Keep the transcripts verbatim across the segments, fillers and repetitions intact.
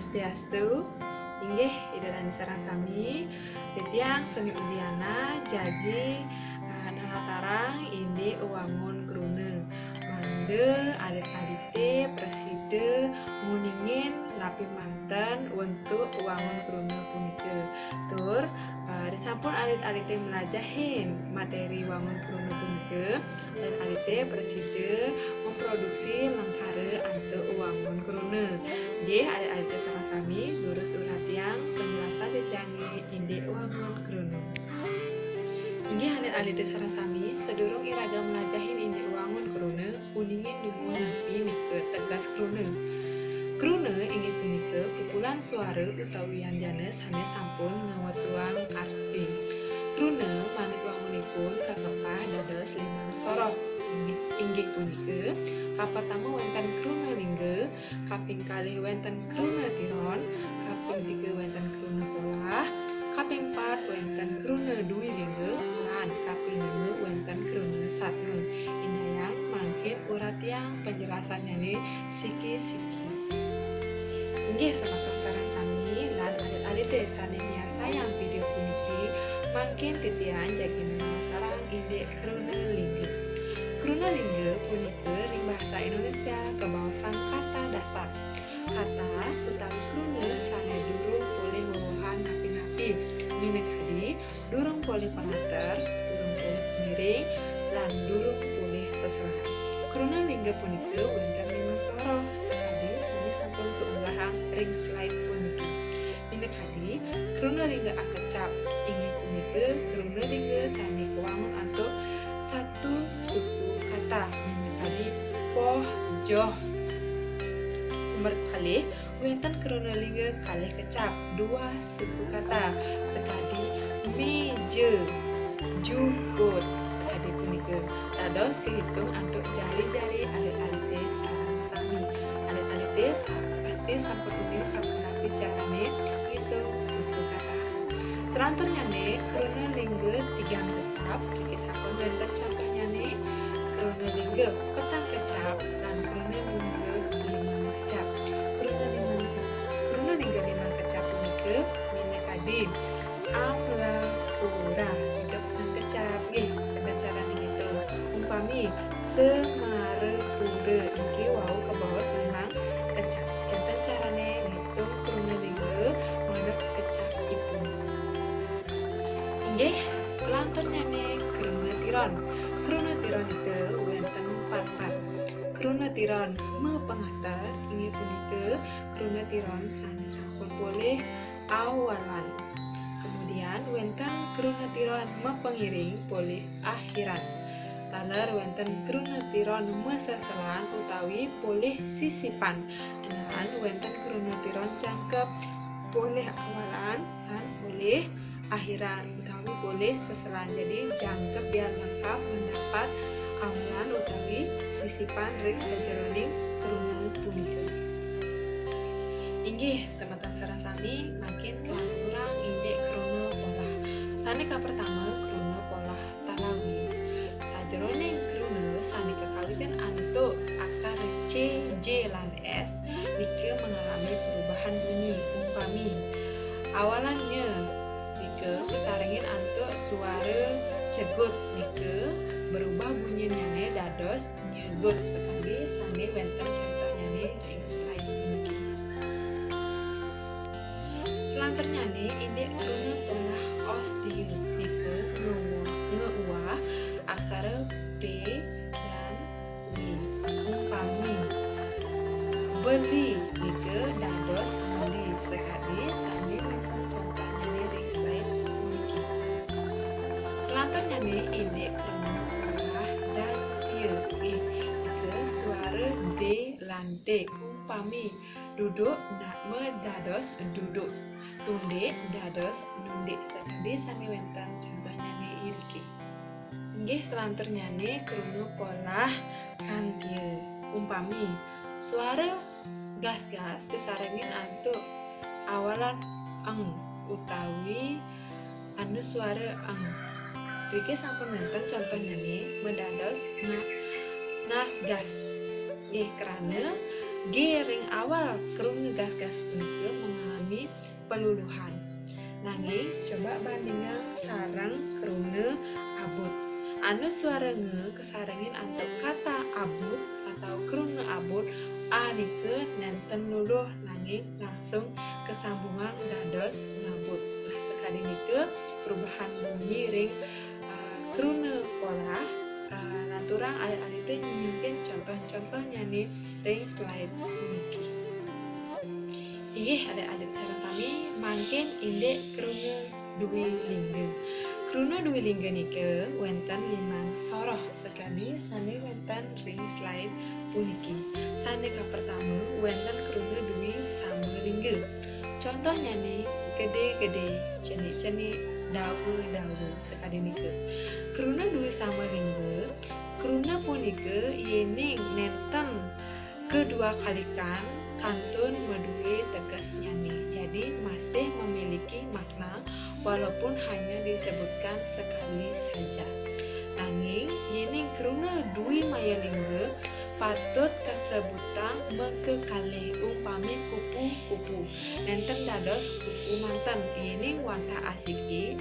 Swastiastu, inggih Ida dané sareng sami, titiang Seni Udiana jagi, eh, nelatarang indik wangun kruna. Mangda alit-alité prasida nguningin napi manten wentuk wangun kruna punika. Tur, eh, risampun alit-alité mlajahin materi wangun kruna punika, alit-alité prasida memproduksi lengkara antuk wangun kruna. Nggih, alit-alité sareng sami, durus uratiang penjelasan titiangé indik wangun kruna. Inggih, alit-alité sareng sami, sadurung iraga mlajahin indik wangun kruna, uningin dumun napi nika teges kruna. Kruna inggih punika kumpulan suara utawi wianjana sané sampun ngawetuang arti. Kruna manut wangunipun kakepah dados limang soroh. Inggih, inggih punika, kapertama wénten kruna lingga, kaping kalih wénten kruna tiron, kaping tiga wénten kruna polah, kaping pat wénten kruna dwi lingga, lan kaping lima wénten kruna satma. Indayang mangkin uratiang penjelasannyané siki-siki. Inggih semeton sareng sami lan alit-alité sané miarsayang vidéo puniki, mangkin titiang jagi nelatarang indik kruna lingga. Kruna lingga punika ring basa Indonesia kabaosang kata dasar. Kata utawi kruna sané durung polih wewehan napi-napi. Minakadi, durung polih pangenter, durung polih pangiring, lan durung polih seselan. Kruna lingga punika wénten limang soroh, sakadi sané sampun kaunggahang ring slide puniki. Minakadi, kruna lingga akecap, inggih punika kruna lingga sané kawangun antuk satu suku kata, minakadi poh, joh. Nomor kalih, wénten kruna lingga kalih kecap, dua suku kata, sakadi méja, jukut, sakadi punika. Dados kahitung antuk jari-jari alit-alité sareng sami. Alit-alité sa-, pasti sampun uning sapunapi carané ngitung suku kata. Selanturnyané kruna lingga tigang kecap, niki sampun wénten contohnyané, kruna lingga petang kecap, lan kruna lingga limang kecap. Kruna limang ke-, kruna lingga limang kecap punika minakadi amlapura, nika petang kecap, nggih, wénten carané ngitung. Umpami Semarapura, niki wau kabaos limang kecap. Wénten carané ngitung kruna lingga manut kecapipun. Inggih, selanturnyané kruna tiron. Kruna tiron nika wénten patpat. Kruna tiron mapangater, inggih punika kruna tiron sané sampun polih awalan. Kemudian wénten kruna tiron mapangiring polih akhiran. Taler wénten kruna tiron maseselan utawi polih sisipan. Lan wénten kruna tiron jangkep polih awalan lan polih akhiran utawi polih seselan. Jadi, jangkep biar lengkap mendapat awalan utawi sisipan ring sajeroning kruna punika. Inggih, semeton sareng sami mangkin kalanturang indik kruna polah. Sané kapertama, kruna polah talawi. Sajeroning kruna sané kakawitin antuk akar C, J, lan S, nika mengalami perubahan bunyi. Umpami, awalan nya nika kasarengin antuk suara cegut, nika berubah bunyinyané dados nyegut, sakadi sané wénten contohnyané ring slide puniki. Selanturnyané indik kruna polah ostia, nika ngeuwah, ngeuwah aksara P lan W. Umpami, beli nika dados meli, sakadi sané wénten contohnyané ring slide puniki. Selanturnyané indik kruna polah dantia, nika suara D lan D. Umpami, duduk na-, madados duduk. Tundik dados nundik, sakadi sané wénten contohnyané iriki. Inggih, selanturnyané kruna polah kantia. Umpami, suara gasgas kasarengin antuk awalan eng utawi anuswara eng. Riki sampun wénten contohnyané madados na-, nasgas. Nggih, krana G ring awal kruna gas-gas punika mengalami peluluhan. Nanging coba bandingang sareng kruna abut. Anuswara nga kasarengin antuk kata abut atau kruna abut, a nika nenten luluh nanging langsung kasambungang dados ngabut. Nah, sakadi nika perubahan bunyi ring, ah, kruna polah, ah, lanturang alit-alite nyingakin contoh-contohnyane ring slide puniki. Inggih, alit-alit sareng sami, mangkin indik kruna dwi lingga. Kruna dwi lingga nika wenten limang soroh sakadi sane wenten ring slide puniki. Sane kapertama wenten kruna dwi sama lingga. Contohnyane gede-gede, cenik-cenik, dawa-dawa sakadi nika. Kruna dwi sama lingga, kruna punika yening nenten kedua kalikan kantun madue tegesnyane. Jadi masih memiliki makna walaupun hanya disebutkan sekali saja. Nanging yening kruna dwi maya lingga patut kasebutang makakalih, umpami kupu-kupu. Nenten dados kupu manten, yening wantah asiki,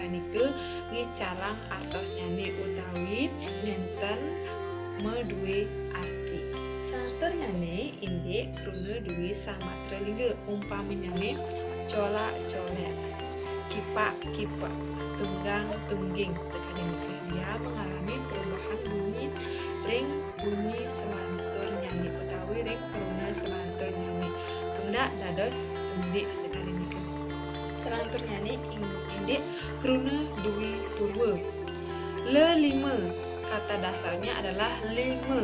nika ngicalang artosnyane utawi nenten madue arti. Salanturnyane indik kruna dwi samatra lingga, umpaminyane colak-colek, kipak-kipek, tunggang-tungging, sakadi nika. Dia mengalami perubahan bunyi ring bunyi salanturnyane utawi ring kruna salanturnyane. Tundak dados tundik sakadi nika. Salanturnyane ing-, indik kruna dwi purwa. Lelima, kata dasarnya adalah lima.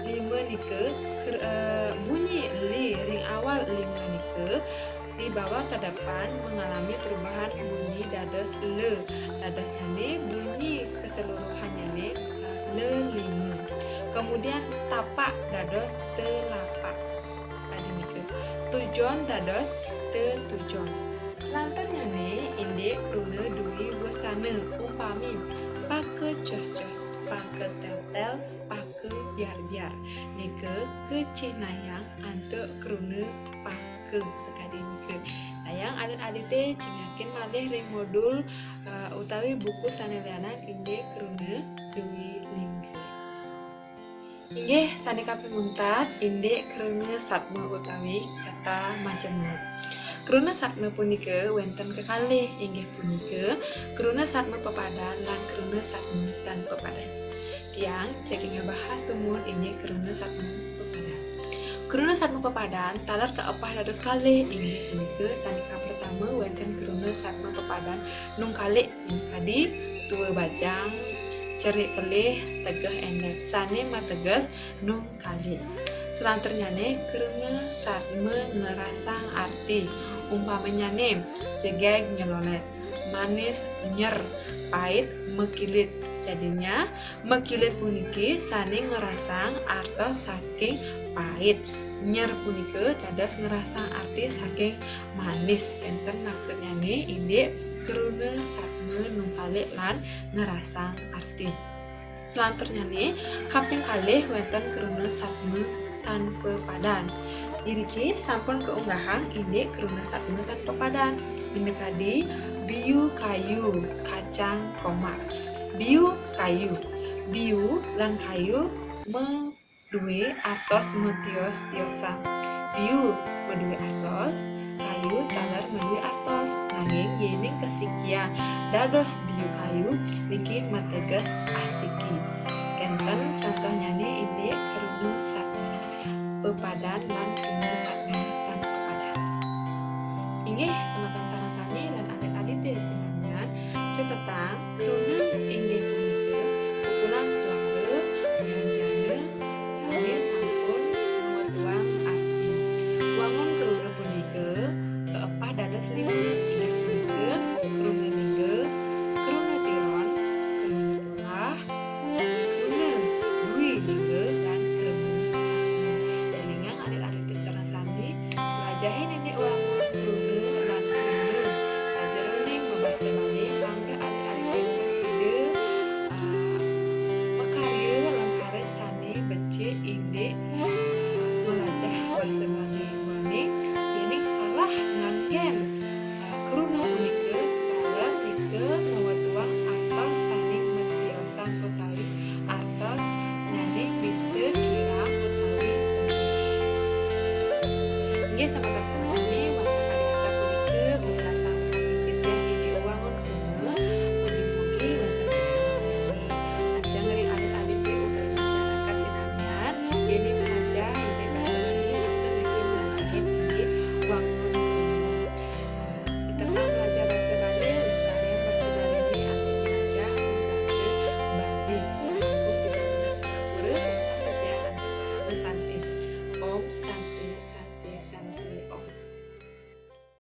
Lima nika kr-, eh, bunyi li ring awal lima nika dibawa ke depan mengalami perubahan bunyi dados le. Dadosnyane bunyi keseluruhannyané lelima. Kemudian tapak dados telapak. Sakadi nika. Tujon dados tetujon. Salanturnyane indik kruna dwi wesana, umpami pakecos-cos, paketeltel, pakebiar-biar. Nika kacihnayang antuk kruna paka sakadi nika. Dayang alit-alite cingakin malih ring modul, eh, utawi buku sane lianan indik kruna dwi lingga. Inggih, sane kaping untat indik kruna satma utawi kata majemuk. Kruna satma punika wenten kekalih, inggih punika kruna satma pepadan lan kruna satma tan pepadan. Tiang jagi ngabahas tumut indik kruna satma pepadan. Kruna satma pepadan taler kaepah dados kalih, inggih punika sane kapertama wenten kruna satma pepadan nungkalik, kadi tua bajang, cerik pelih, tegeh endet, sane mateges nungkalik. Salanturnyane kruna satma ngrasang arti. Umpamanyane, jegeg nyelolet, manis nyer, pait mekilit. Jadinya, mekilit puniki sane ngrasang artos saking pait. Nyer punika dados ngrasang arti saking manis. Enten maksudnyane indik kruna satma nungkalik lan ngrasang arti. Salanturnyane, kaping kalih wenten kruna satma tan pepadan. Iriki sampun kaunggahang indik kruna satma tan pepadan. Minakadi biu kayu, kacang komak. Biu kayu. Biu lan kayu madue artos matios-tiosan. Biu madue artos, kayu taler madue artos. Nanging yening kasikian dados biu kayu, niki mateges asiki. Kenten contohnyane indik kruna satma pepadan lan kruna satma tan pepadan. Inggih, semeton sareng sami lan alit-alite sinamian, catetang kruna inggih